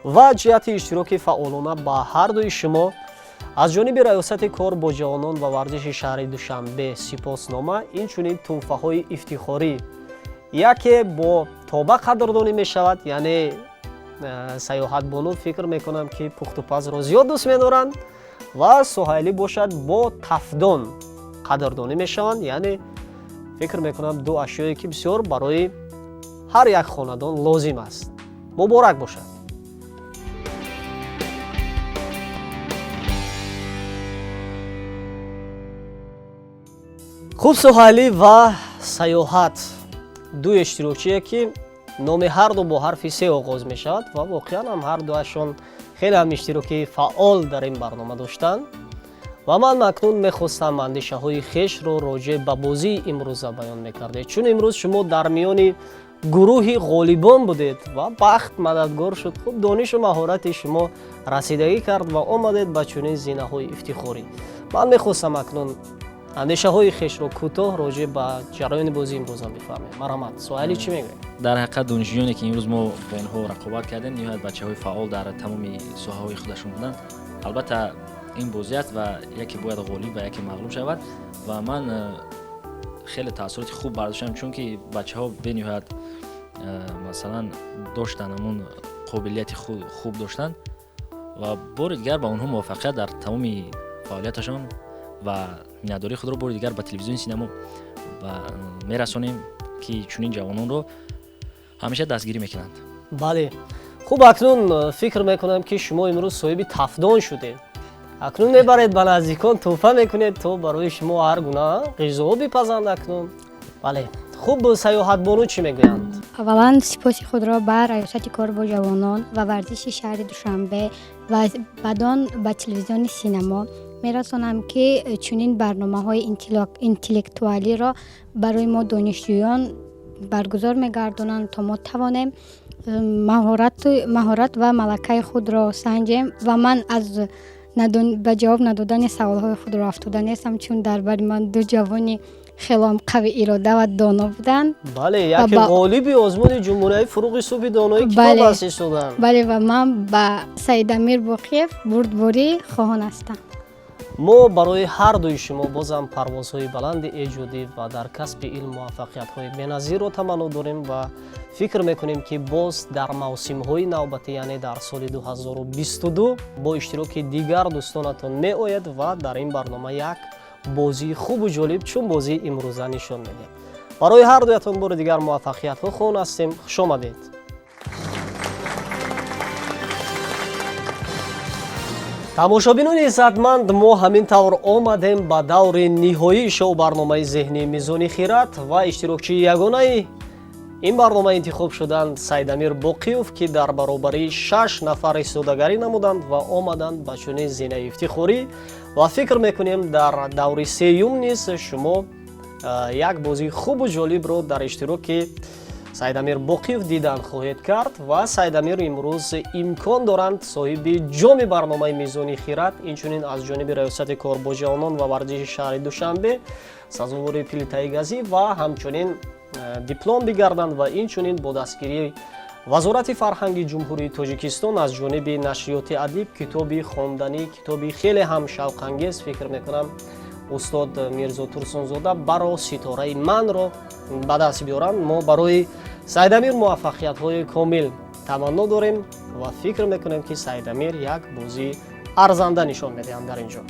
Ва ҷиҳати иштироки фаъолона ба ҳардуи шумо аз ҷониби Раёсати кор бо ҷавонон ва варзиши шаҳри Душанбе сипоснома, инчунин тӯҳфаҳои ифтихорӣ. Яке бо тоба қадрдонӣ мешавад, яъне Саёҳатбону фикр мекунам, ки пухтупазро зиёд дӯст медоранд, ва Суҳайлӣ бошад, бо тафдон қадрдонӣ мешаванд, яъне фикр мекунам, ду ашёе ки бисёр барои ҳар як хонадон лозим аст. Муборак бошад. Хуб, Суҳайлӣ ва Саёҳат, ду иштирокчие, ки номи ҳарду бо ҳарфи се оғоз мешавад ва воқеан ҳам ҳар дуашон хеле ҳам иштироки фаъол дар ин барнома доштанд. Ва ман акнун мехостам андешаҳои хешро роҷеъ ба бозии имрӯза баён мекардед, чун имрӯз шумо дар миёни гурӯҳи ғолибон будед ва бахт мададгор шуд. Хуб, донишу маҳорати шумо расидагӣ кард ва омадед ба чунин зинаҳои ифтихорӣ. Ман мехостам акнун андешаҳои хешро кӯтоҳ роҷеъ ба ҷараёни бозии имрӯза бифаҳмем. Марҳамат, Суҳайлӣ, чӣ мегӯед? Дар ҳақиқат, донишҷӯёне, ки имрӯз мо бо онҳо рақобат кардем, ниҳоят бачаҳои фаъол дар тамоми соҳаҳои худашон буданд. Албатта, ин бозӣ аст ва яке бояд ғолиб ва яке мағлуб шавад. Ва ман хеле таассуроти хуб бардоштам, чунки бачаҳо бениҳоят масалан доштанд, ҳамун қобилияти хуб доштанд. Ва бори дигар ба онҳо муваффақият дар тамоми фаъолияташон ва миннатдории худро бори дигар ба телевизиони Синамо мерасонем, ки чунин ҷавононро ҳамеша дастгирӣ мекунанд. Бале, хуб, акнун фикр мекунам, ки шумо имрӯз соҳиби тафдон шудед. Акнун мебаред ба наздикон тӯҳфа мекунед, то барои шумо ҳар гуна ғизоҳо бипазанд акнун. Бале, хуб, Саёҳатбону чӣ мегӯянд? Аввалан, сипоси худро ба Раёсати кор бо ҷавонон ва варзиши шаҳри Душанбе ва баъдон ба телевизиони Синамо мерасонам, ки чунин барномаҳои интеллектуалиро барои мо донишҷӯён баргузор мегардонанд, то мо тавонем маҳорат ва малакаи худро санҷем. Ва ман аз ба ҷавоб надодани саволҳои худро афтода нестам, чун дар бари ман ду ҷавони хелоам қави ирода ва доно буданд. Бале, яке ғолиби озмуни ҷумҳуриявии «Фуруғи субҳи донои китоб» аст истоданд. Бале, ва ман ба Саидамир Боқиев бурдборӣ хоҳон ҳастам. Мо барои ҳар дуи шумо бозам парвозҳои баланди эҷодӣ ва дар касби илм муваффақиятҳои беназирро таманно дорем ва фикр мекунем, ки боз дар мавсимҳои навбатӣ, яъне дар соли 2022, бо иштироки дигар дӯстонатон меояд ва дар ин барнома як бозии хубу ҷолиб чун бозии имрӯза нишон медиҳад. Барои ҳар дуятон бори дигар муваффақиятҳо хоҳон ҳастем. Хушомадед. Тамошобинони иззатманд, мо ҳамин тавр омадем ба даври ниҳоии шоу барномаи зеҳнии «Мизони хират» ва иштирокчии ягонаи ин барнома интихоб шуданд Сайдамир Боқиёв, ки дар баробарии шаш нафар истодагарӣ намуданд ва омаданд ба чунин зинаи ифтихорӣ. Ва фикр мекунем, дар даври сеюм низ шумо як бозии хубу ҷолибро дар иштироки Сайдамир Боқиев дидан хоҳед кард. Ва Сайдамир имрӯз имкон доранд соҳиби ҷоми барномаи «Мизони хират», инчунин аз ҷониби Раёсати кор бо ҷавонон ва варзиши шаҳри Душанбе сазовори плитаи газӣ ва ҳамчунин диплом бигарданд ва инчунин бо дастгирии Вазорати фарҳанги Ҷумҳурии Тоҷикистон аз ҷониби нашриёти «Адиб» китоби хонданӣ, китоби хеле ҳам шавқангез, фикр мекунам, устод Мирзо Турсунзода «Баро ситораи манро» ба даст биёранд. Мо барои Сайдамир муваффақиятҳои комил таманно дорем ва фикр мекунем, ки Сайдамир як бозии арзанда нишон медиҳанд дар ин ҷо.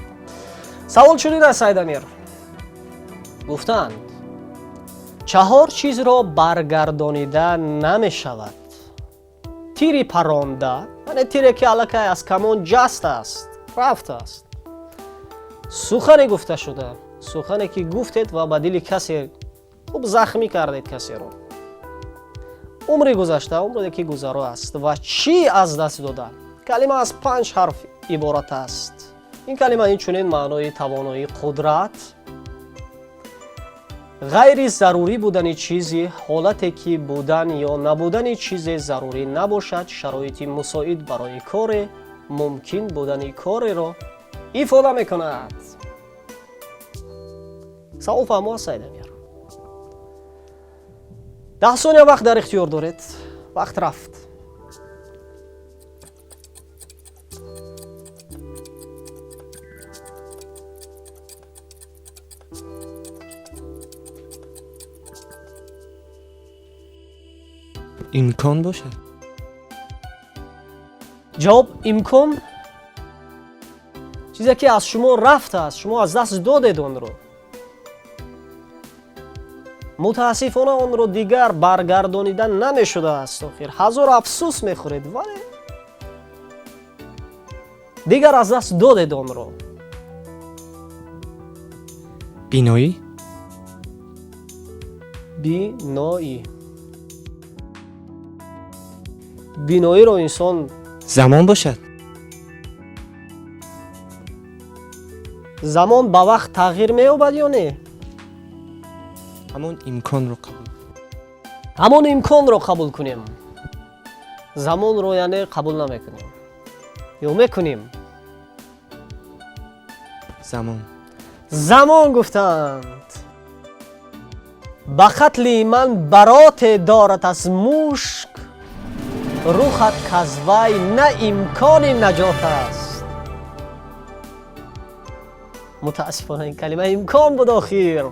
Савол чунин аст, Сайдамир: гуфтаанд, чаҳор чизро баргардонида намешавад: тири паронда, яъне тире, ки аллакай аз камон ҷаст аст, рафтааст, сухане гуфташуда, сухане, ки гуфтед ва ба дили касе хуб захмӣ кардед касеро, умри гузашта, умре, ки гузаро аст, ва чӣ аз даст дода. Калима аз панҷ ҳарф иборат аст. Ин калима инчунин маънои тавоноӣ, қудрат, ғайри зарурӣ будани чизи, ҳолате, ки будан ё набудани чизе зарурӣ набошад, шароити мусоид барои коре, мумкин будани кореро ифода мекунад. Савол фаҳмо аст, Сайдамир? 10 сония вақт дар ихтиёр доред. Вақт рафт. Имкон бошад. Ҷавоб имкон, чизе, ки аз шумо рафтааст, шумо аз даст додед онро. Мутаассифона, онро дигар баргардонида намешудааст. Охир ҳазор афсӯс мехӯред, вале дигар аз даст додед онро. Биноӣ. Биноӣ. Биноиро инсон Замон бошад. Замон ба вақт тағйир меёбад ё не? Ҳамон имконро қабул. Ҳамон имконро қабул кунем. Замонро, яъне, қабул намекунем ё мекунем? Замон. Замон гуфтанд. Ба қатли ман бароте дорад аз мушк рухат, каз вай на имкони наҷот аст. Мутаассифона, ин калима имкон буд охир.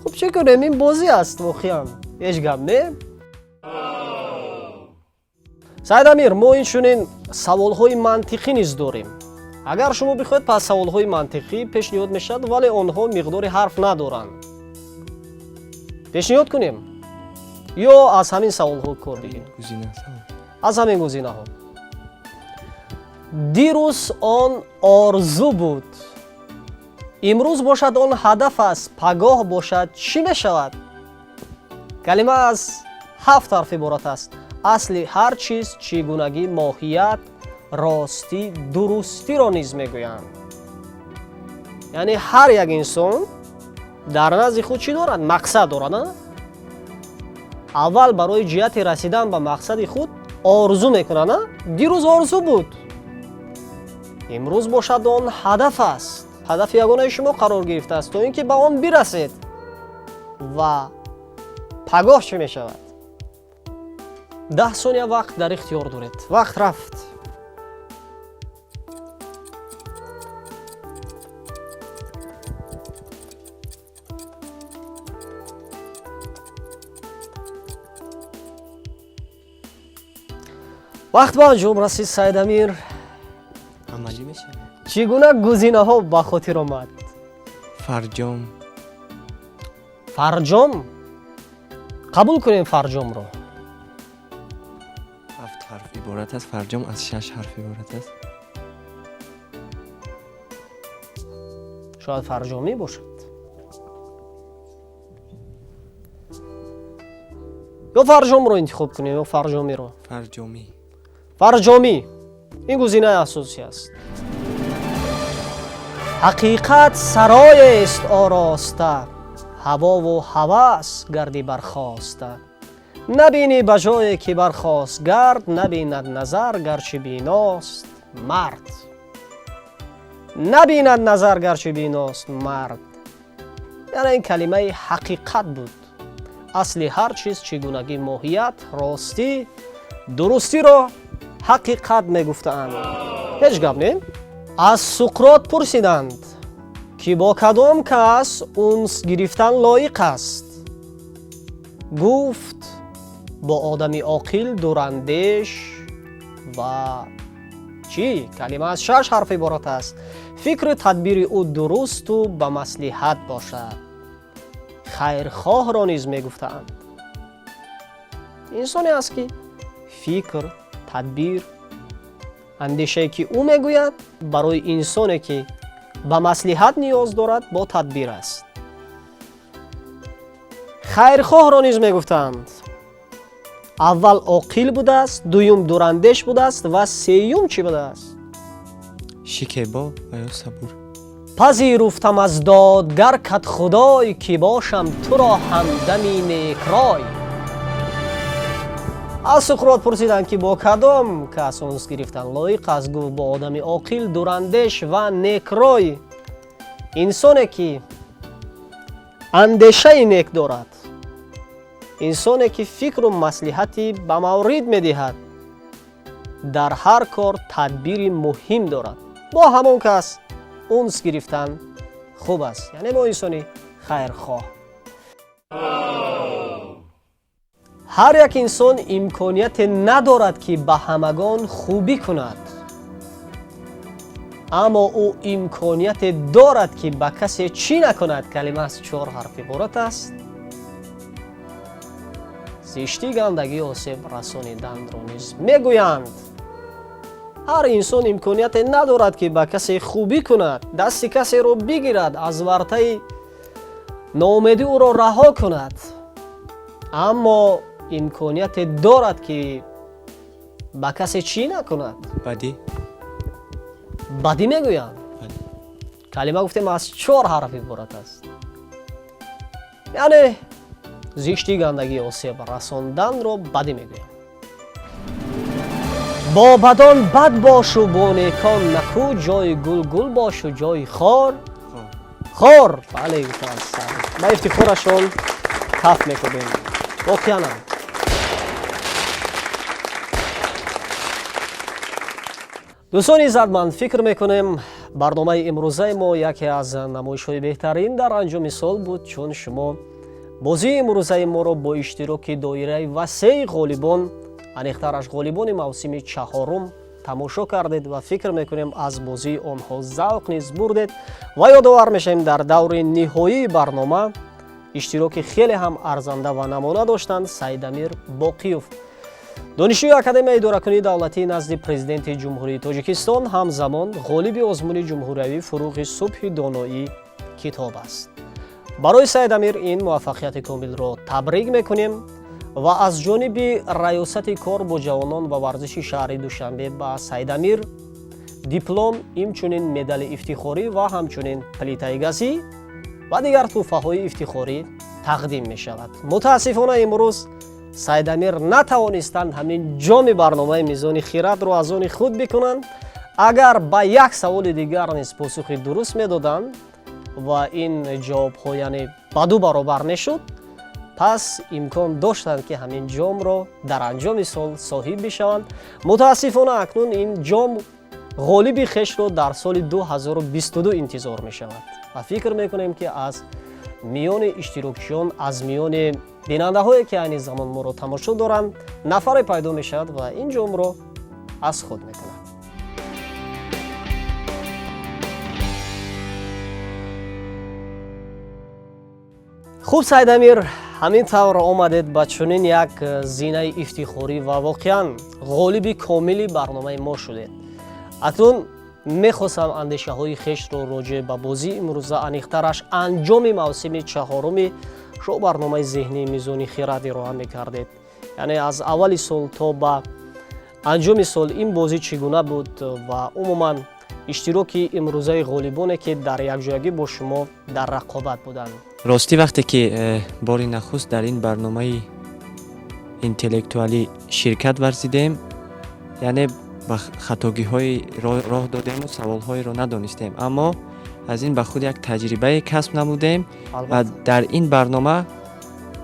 Хуб, чӣ кунем, ин бозӣ аст, воқеан ҳеҷ гап не. Саидамир, мо инчунин саволҳои мантиқӣ низ дорем. Агар шумо бихоҳед, пас саволҳои мантиқӣ пешниҳод мешавад, вале онҳо миқдори ҳарф надоранд. Пешниҳод кунем ё аз ҳамин саволҳо кор бигирем? Гузина. Аз ҳамин гузинаҳо. Дирӯз он орзу буд, имрӯз бошад он ҳадаф аст, пагоҳ бошад чӣ мешавад? Калима аз ҳафт ҳарф иборат аст. Асли ҳар чиз, чӣ гунагӣ, моҳият, ростӣ, дурустиро низ мегӯянд. Яъне ҳар як инсон дар назди худ чӣ дорад? Мақсад дорад. Аввал барои ҷиҳати расидан ба мақсади худ орзу мекунад. Дирӯз орзу буд, имрӯз бошад он ҳадаф аст. Ҳадафи ягонаи шумо қарор гирифтааст, то ин ки ба он бирасед. Ва пагоҳ чӣ мешавад? 10 сония вақт дар ихтиёр доред. Вақт рафт. Вақт ба анҷом расид, Саидамир. Амалӣ мешавад. Чӣ гуна гузинаҳо ба хотир омад? Фарҷом. Фарҷом. Қабул кунем фарҷомро? Ҳафт ҳарф иборат аст. Фарҷом аз шаш ҳарф иборат аст. Шояд фарҷомӣ бошад ё фарҷомро интихоб кунем ё фарҷомиро? Фарҷомӣ. Фарҷомӣ, ин гузинаи асосӣ аст. Ҳақиқат сароест ороста, ҳавову ҳавас гарди бархоста. Набинӣ ба ҷое ки бархост гард, набинад назар, гарчи биност мард. Набинад назар, гарчи биност мард. Яъне ин калимаи ҳақиқат буд. Асли ҳар чиз, чӣ гунагӣ, моҳият, ростӣ, дурустиро ҳақиқат мегуфтаанд. Ҳеҷ гап не. Аз Суқрот пурсиданд, ки бо кадом кас унс гирифтан лоиқ аст. Гуфт: бо одами оқил, дурандеш ва чӣ? Калима аз шаш ҳарф иборат аст. Фикру тадбири ӯ дурусту ба маслиҳат бошад. Хайрхоҳро низ мегуфтаанд. Инсоне аст, ки фикр, тадбир, андешае, ки ӯ мегӯяд, барои инсоне, ки ба маслиҳат ниёз дорад, бо тадбир аст. Хайрхоҳро низ мегуфтанд. Аввал оқил будааст, дуюм дурандеш будааст ва сеюм чӣ будааст? Шикебо ва ё сабур. Пазируфтам аз додгар кадхудой, ки бошам туро ҳамдами некрой. Аз Суқрот пурсиданд, ки бо кадом кас унс гирифтан лоиқ аст. Гуфт: бо одами оқил, дурандеш ва некрой. Инсоне, ки андешаи нек дорад, инсоне, ки фикру маслиҳати ба маврид медиҳад, дар ҳар кор тадбири муҳим дорад, бо ҳамон кас унс гирифтан хуб аст, яъне бо инсони хайрхоҳ. Ҳар як инсон имконияте надорад, ки ба ҳамагон хубӣ кунад, аммо ӯ имконияте дорад, ки ба касе чӣ накунад? Калима аз чор ҳарф иборат аст. Зиштӣ, гандагӣ, осеб расониданро низ мегӯянд. Ҳар инсон имконияте надорад, ки ба касе хубӣ кунад, дасти касеро бигирад, аз вартаи ноумедӣ ӯро раҳо кунад, аммо имконияте дорад, ки ба касе чӣ накунад? Бадӣ. Бадӣ мегӯянд. Калима, гуфтем, аз чор ҳарф иборат аст, яъне зиштӣ, гандагӣ, осеб расонданро бадӣ мегӯянд. Бо бадон бад бошу, бо некон наку, ҷои гул гул бошу, ҷои хор хор. Бале, ба ифтихорашон каф мекунем воқеанам. Дӯстони иззатманд, фикр мекунем, барномаи имрӯзаи мо яке аз намоишҳои беҳтарин дар анҷоми сол буд, чун шумо бозии имрӯзаи моро бо иштироки доираи васеи ғолибон, аниқтараш ғолибони мавсими чаҳорум, тамошо кардед ва фикр мекунем, аз бозии онҳо завқ низ бурдед. Ва ёдовар мешавем, дар даври ниҳоии барнома иштироки хеле ҳам арзанда ва намуна доштанд Саидамир Боқиёв, донишҷӯи Академияи идоракунии давлатии назди Президенти Ҷумҳурии Тоҷикистон, ҳамзамон ғолиби озмуни ҷумҳуриявӣ «Фурӯғи субҳи доноӣ» китоб аст. Барои Саидамир ин муваффақияти комилро табрик мекунем ва аз ҷониби Раёсати кор бо ҷавонон ва варзиши шаҳри Душанбе ба Саидамир диплом, инчунин медали ифтихорӣ ва ҳамчунин плитаи газӣ ва дигар тӯҳфаҳои ифтихорӣ тақдим мешавад. Мутаассифона, имрӯз Саидамир натавонистанд ҳамин ҷоми барномаи «Мизони хирадро» аз они худ бикунанд. Агар ба як саволи дигар низ посухи дуруст медоданд ва ин ҷавобҳо, яъне, ба ду баробар мешуд, пас имкон доштанд, ки ҳамин ҷомро дар анҷоми сол соҳиб бишаванд. Мутаассифона, акнун ин ҷом ғолиби хешро дар соли 2022 интизор мешавад ва фикр мекунем, ки аз миёни иштирокчиён, аз миёни бинандаҳое, ки айни замон моро тамошо доранд, нафаре пайдо мешавад ва ин ҷомро аз худ мекунад. Хуб, Саидамир, ҳамин тавр омадед ба чунин як зинаи ифтихорӣ ва воқеан ғолиби комили барномаи мо шудед. Акнун мехостам андешаҳои хешро роҷеъ ба бозии имрӯза, аниқтараш анҷоми мавсими чаҳоруми шоу барномаи зеҳнии «Мизони хирад» ироа мекардед, яъне аз аввали сол то ба анҷоми сол ин бозӣ чӣ гуна буд ва умуман иштироки имрӯзаи ғолибоне, ки дар якҷоягӣ бо шумо дар рақобат буданд. Ростӣ, вақте ки бори нахуст дар ин барномаи интеллектуалӣ ширкат варзидем, яъне ба хатогиҳои роҳ додему саволҳоеро надонистем, аммо аз ин ба худ як таҷрибае касб намудем ва дар ин барнома,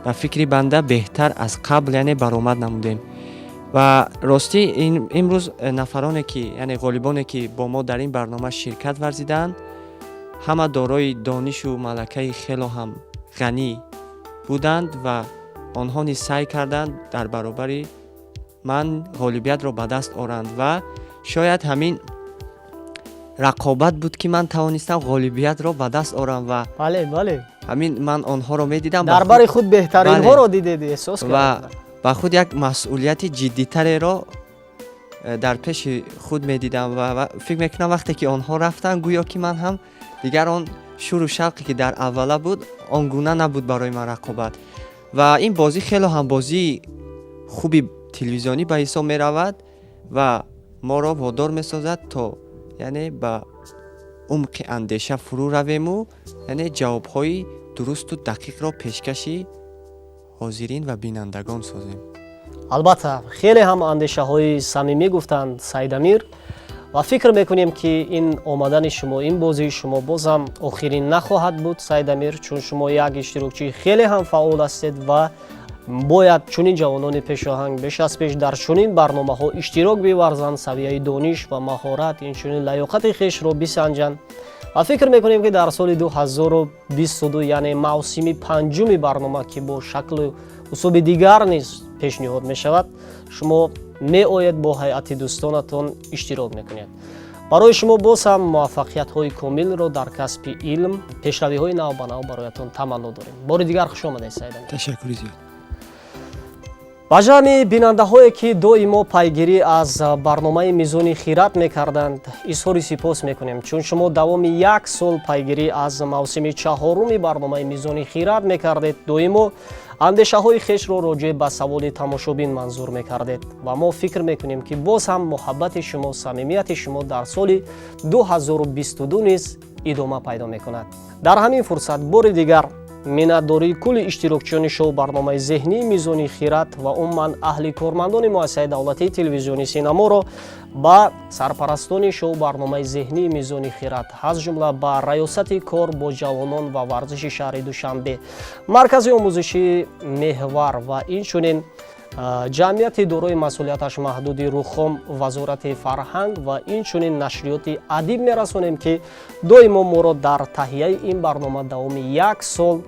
ба фикри банда, беҳтар аз қабл, яъне, баромад намудем. Ва ростӣ, имрӯз нафароне ки, яъне ғолибоне ки бо мо дар ин барнома ширкат варзиданд, ҳама дорои донишу малакаи хело ҳам ғанӣ буданд ва онҳо низ саъй карданд дар баробари ман ғолибиятро ба даст оранд. Ва шояд ҳамин рақобат буд, ки ман тавонистам ғолибиятро ба даст орам ва бале бале ҳамин ман онҳоро медидам. Дар бари худ беҳтаринҳоро дидед, эҳсос. Ва ба худ як масъулияти ҷиддитареро дар пеши худ медидам ва фикр мекунам, вақте ки онҳо рафтанд, гӯё ки ман ҳам дигар он шӯру шавқе ки дар аввала буд, он гуна набуд барои ман рақобат. Ва ин бозӣ хело ҳам бозии хуби телевизионӣ ба ҳисоб меравад ва моро водор месозад, то, яъне, ба умқи андеша фурӯ равему, яъне, ҷавобҳои дурусту дақиқро пешкаши ҳозирин ва бинандагон созем. Албатта, хеле ҳам андешаҳои самимӣ гуфтанд Саидамир ва фикр мекунем, ки ин омадани шумо, ин бозии шумо бозам охирин нахоҳад буд, Саидамир, чун шумо як иштирокчии хеле ҳам фаъол ҳастед ва бояд чунин ҷавонони пешоҳанг беш аз пеш дар чунин барномаҳо иштирок биварзанд, савияи дониш ва маҳорат, инчунин лаёқати хешро бисанҷанд. Ва фикр мекунем, ки дар соли 2022, яъне мавсими панҷуми барнома, ки бо шаклу усуби дигар низ пешниҳод мешавад, шумо меоед, бо ҳайати дӯстонатон иштирок мекунед. Барои шумо боз ҳам муваффақиятҳои комилро дар касби илм, пешравиҳои навбанав бароятон таманно дорем. Бори дигар хуш омадед, Саидамир. Ташаккури зиёд. Ба ҷамъи бинандаҳое, ки доимо пайгирӣ аз барномаи «Мизони хирад» мекарданд, изҳори сипос мекунем, чун шумо давоми як сол пайгирӣ аз мавсими чаҳоруми барномаи «Мизони хирад» мекардед, доимо андешаҳои хешро роҷеъ ба саволи тамошобин манзур мекардед ва мо фикр мекунем, ки боз ҳам муҳаббати шумо, самимияти шумо дар соли 2022 низ идома пайдо мекунад. Дар ҳамин фурсат бори дигар миннатдории кулли иштирокчиёни шоу барномаи зеҳнии «Мизони хирад» ва умуман аҳли кормандони муассисаи давлатии телевизиони синаморо ба сарпарастони шоу барномаи зеҳнии «Мизони хирад», аз ҷумла ба Раёсати кор бо ҷавонон ва варзиши шаҳри Душанбе, Маркази омӯзишии «Меҳвар» ва инчунин ҷамъияти дорои масъулияташ маҳдуди «Рухом», Вазорати фарҳанг ва инчунин нашриёти «Адиб» мерасонем, ки доимо моро дар таҳияи ин барнома давоми як сол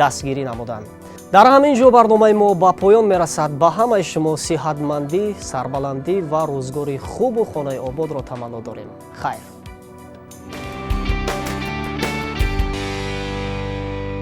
дастгирӣ намуданд. Дар ҳамин ҷо барномаи мо ба поён мерасад. Ба ҳамаи шумо сиҳатмандӣ, сарбаландӣ ва рӯзгори хубу хонаи ободро таманно дорем. Хайр.